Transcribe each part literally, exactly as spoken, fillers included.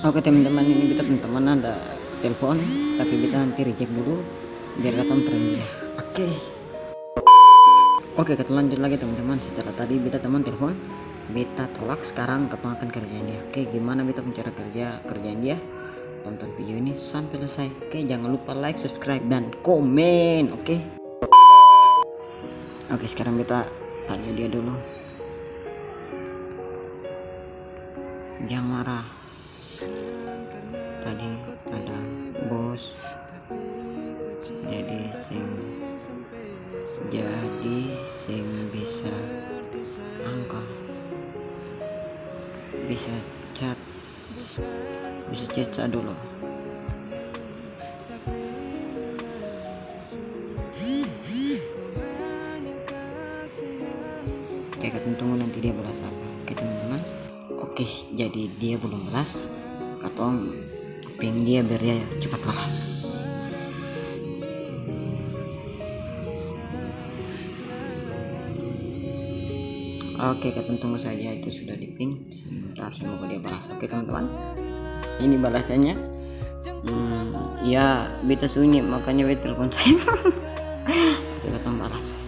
Oke, teman-teman, ini beta pung teman ada telepon, tapi beta nanti reject dulu, biar katong prank dia. Oke. Oke, kita lanjut lagi, teman-teman. Setelah tadi beta teman telepon, beta tolak, sekarang katong akan kerjain dia. Oke, gimana beta pung cara kerja, kerjain dia? Tonton video ini sampai selesai. Oke, jangan lupa like, subscribe, dan komen. Oke. Oke, sekarang beta tanya dia dulu. Jang marah. Tadi ada bos, jadi seng, jadi seng bisa angka, bisa chat, bisa chat sa dolo. Oke, katong tunggu nanti dia balas apa. Oke, teman-teman. Oke, jadi dia belum balas. Katong ping dia biar dia cepat balas. Oke, katong tunggu saja itu sudah di-ping. Sebentar, semoga dia balas. Oke, teman-teman. Ini balasannya. Hmm, ya, beta sunyi, makanya beta telepon saya. Oke, katong balas.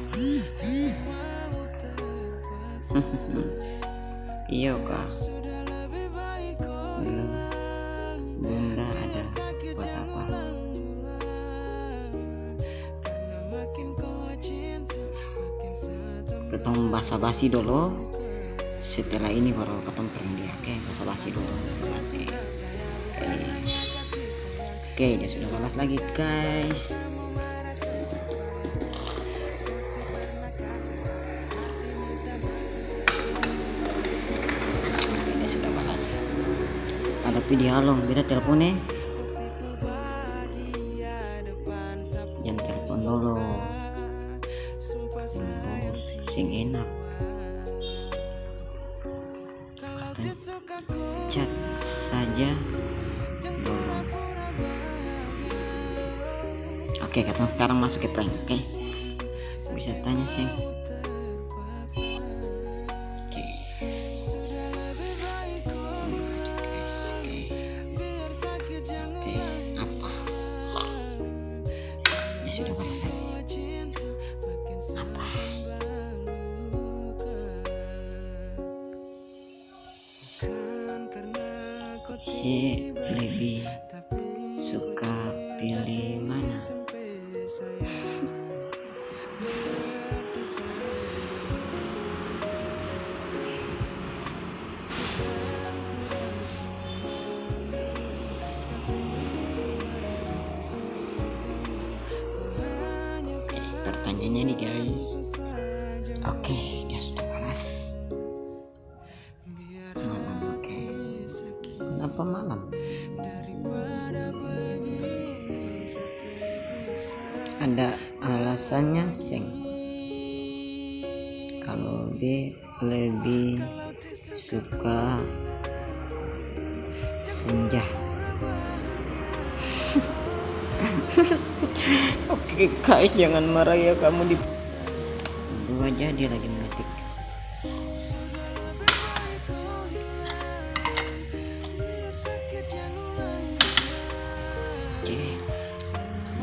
Iyo ka. Belum. Bunda ada buat apa? Katong basa-basi dolo. Setelah ini baru katong prank dia, oke? Basa-basi dolo, basa-basi. Oke. Oke, dia sudah balas lagi, guys. Oke, dia sudah balas. Ada pi di halo, beta telepon, eh. Jang telepon dolo. Bos, seng enak. Chat saja dolo. Oke, katong sekarang masuk ke prank, oke? Bisa tanya seng? Oke. Oke, apa? Ya sudah, balas lagi. Apa? He lebih suka pilih mana? Oke, pertanyaannya nih, guys. Oke, dia sudah balas. Malam, oke. Kenapa malam? Ada alasannya, seng? Kalau dia lebih suka senja. Oke, guys, jangan marah ya kamu di-, tunggu aja, dia lagi mengetik. Oke.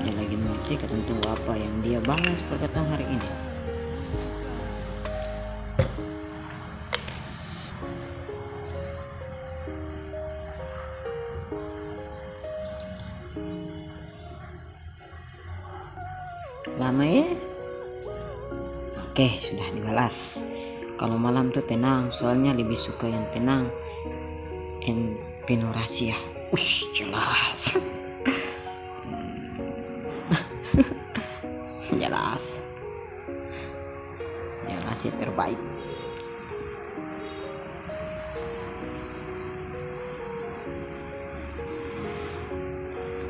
Dia lagi mengetik, katong tunggu apa yang dia balas par katong hari ini. Lama, e? Oke, sudah dibalas. Kalo malam tuh tenang, soalnya lebih suka yang tenang and penuh rahasia. Wih, jelas. Jelas. Jelas ya, terbaik.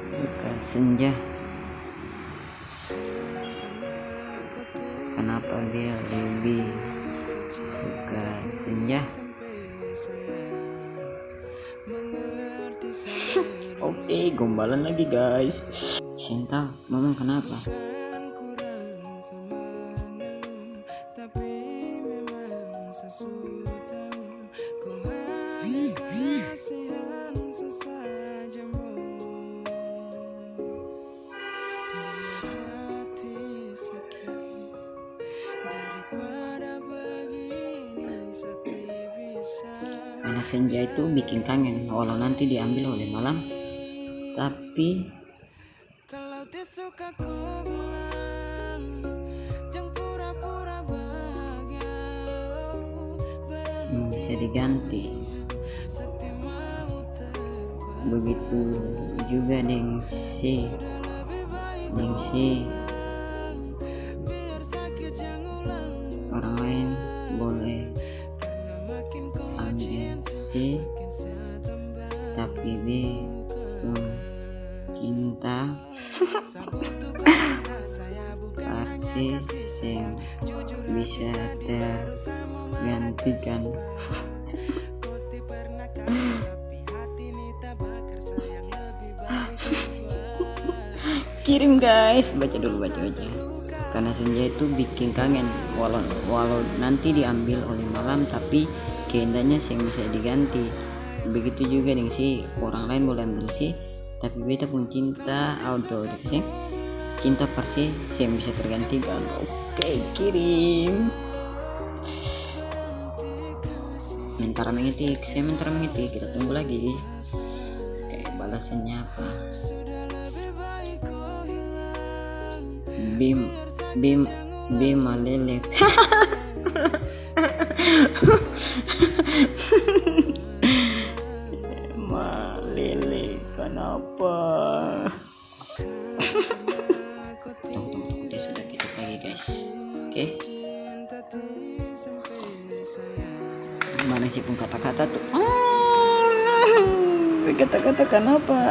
Suka senja. Kenapa dia lebih suka senja? Oke, gombalan lagi, guys. Seng tau, memang kenapa? Karna senja itu biking kangen, walau nanti diambil oleh malam, tapi seng bisa diganti. Begitu juga deng se, deng se. Orang lain boleh ambil se, tapi be pung cinta pasti seng bisa tergantikan. Kirim, guys, baca dulu, baca, baca. Karna senja itu biking kangen, walau, walau nanti diambil oleh malam, tapi keindahnya seng bisa diganti. Begitu juga deng se, orang lain boleh ambil se, tapi beta pung cinta, aduh, seng, cinta par se seng bisa tergantikan. Oke, kirim. Sementara mengetik, sementara mengetik, kita tunggu lagi. Oke, balasannya apa? Bim, bim, bim malele. Malele, kanapa? Tunggu, tunggu, tunggu, dia sudah ketik lagi, guys. Oke. Mana se pung kata-kata tuh? Ah, kata-kata kanapa?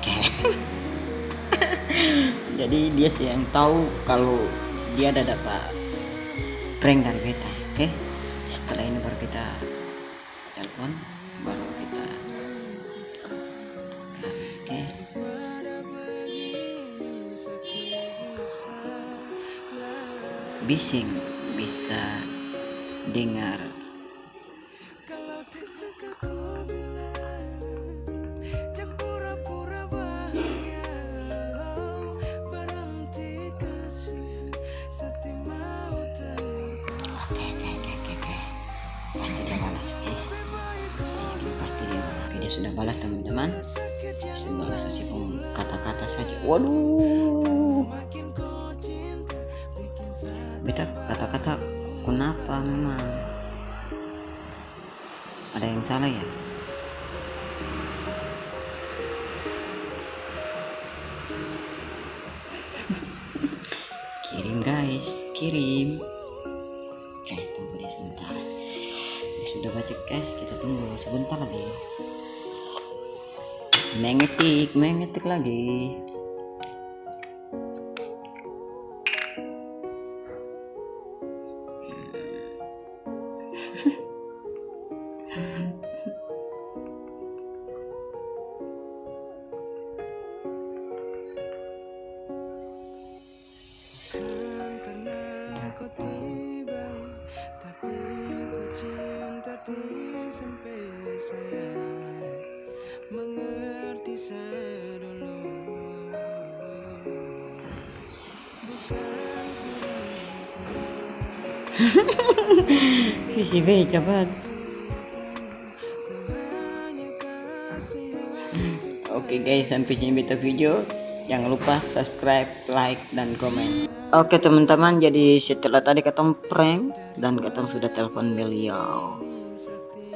Oke. Jadi dia seng tau kalo dia ada dapa prank dari beta, oke? Setelah ini baru kita telepon, baru kita, oke. Bising bisa dengar. Oke, oke, oke, oke, oke. Pasti dia balas, oke. Kita yakin pasti dia balas. Oke, dia sudah balas, teman-teman. Dia sudah balas, kasih pung kata-kata saja. Waduh. Beta kata-kata kunapa memang? Ada yang salah ya? Kirim, guys, kirim. Oke, tunggu dia sebentar. Dia sudah baca, guys, kita tunggu sebentar lagi. Mengetik, mengetik lagi. Visi B, capat. Oke guys, sampe sini beta video. Jangan lupa subscribe, like, dan komen. Oke teman-teman, jadi setelah tadi katong prank dan katong sudah telepon beliau.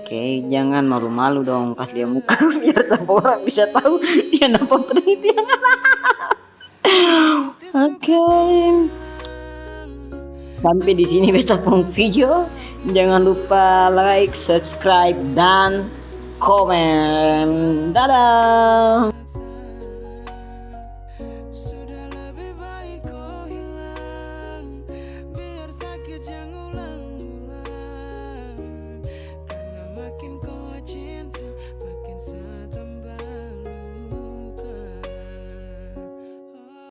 Oke, jangan malu-malu dong, kas lia muka biar samua orang bisa tahu dia napa prank dia. Oke. Sampe di sini beta pung video. Jangan lupa like, subscribe, dan komen. Dadah.